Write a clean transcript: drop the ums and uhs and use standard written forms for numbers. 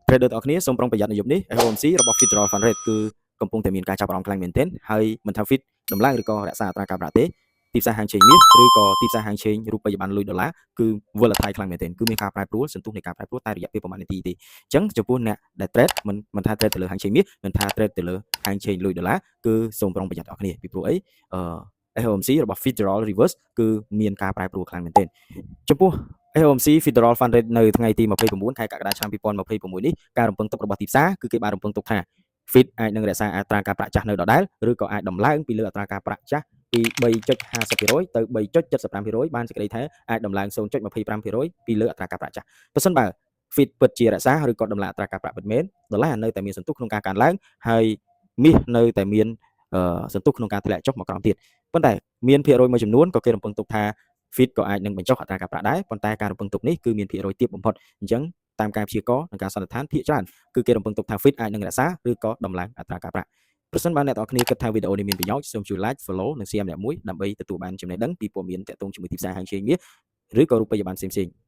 Trader ទាំងអស់គ្នាសូមប្រុងប្រយ័ត្ននៅយប់នេះ FOMC របស់ Federal Fund Rate គឺកំពុងតែមានការចាប់អារម្មណ៍ខ្លាំងមែនទែនហើយមិនថា Fed ដំឡើងឬក៏រក្សាអត្រាការប្រាក់ទេទីផ្សារហាងឆេងមាសឬក៏ទីផ្សារហាងឆេងរូបិយប័ណ្ណលុយដុល្លារគឺ volatile ខ្លាំងមែនទែនគឺមានការប្រែប្រួលសន្ទុះនៃការប្រែប្រួលតែរយៈពេលប្រហែលនាទីទេអញ្ចឹងចំពោះអ្នកដែល trade មិនមិនថា trade ទៅលើហាងឆេងមាសមិនថា trade ទៅលើហាងឆេងលុយដុល្លារគឺសូមប្រុងប្រយ័ត្នទាំងអស់គ្នាពីព្រោះអីអឺ FOMC របស់ Federal Reserve គឺមានការប្រែប្រួលខ្លាំងមែនទែនចំពោះ FOMC Federal Fund Rate នៅថ្ងៃទី29ខែកក្កដាឆ្នាំ2026នេះការរំពឹងទុករបស់ទីផ្សារគឺគេបានរំពឹងទុកថា Fed អាចនឹងរក្សាអត្រាការប្រាក់ចាស់នៅដដែលឬក៏អាចដំឡើងពីលើអត្រាការប្រាក់ចាស់ពី3.50%ទៅ3.75%បានសេចក្តីថាអាចដំឡើង0.25%ពីលើអត្រាការប្រាក់ចាស់ប្រសិនបើ Fed ពិតជារក្សាឬក៏ដំឡើងអត្រាការប្រាក់ពិតមែនដុល្លារនៅតែមានសន្ទុះក្នុងការកើនឡើងហើយមាសនៅតែមានសន្ទុះក្នុងការធ្លាក់ចុះមកក្រោមទៀតប៉ុន្តែមានភាគរយមួយចំនួនក៏គេរំពឹងទុកថា Fed ក៏អាចនឹងបញ្ចុះអត្រាការប្រាក់ដែរប៉ុន្តែការរំពឹងទុកនេះគឺមានភាគរយទាបបំផុតអញ្ចឹងតាមការព្យាករណ៍និងការសន្និដ្ឋានភាគច្រើនគឺគេរំពឹងទុកថា Fed អាចនឹងរក្សាឬក៏ដំឡើងអត្រាការប្រាក់ប្រសិនបើអ្នកទាំងអស់គ្នាគិតថាវីដេអូនេះមានប្រយោជន៍សូមជួយ like follow និង share ម្នាក់មួយដើម្បីទទួលបានចំណេះដឹងពីព័ត៌មានទាក់ទងជាមួយទីផ្សារហាងឆេងមាសឬក៏រូបិយប័ណ្ណផ្សេងៗ។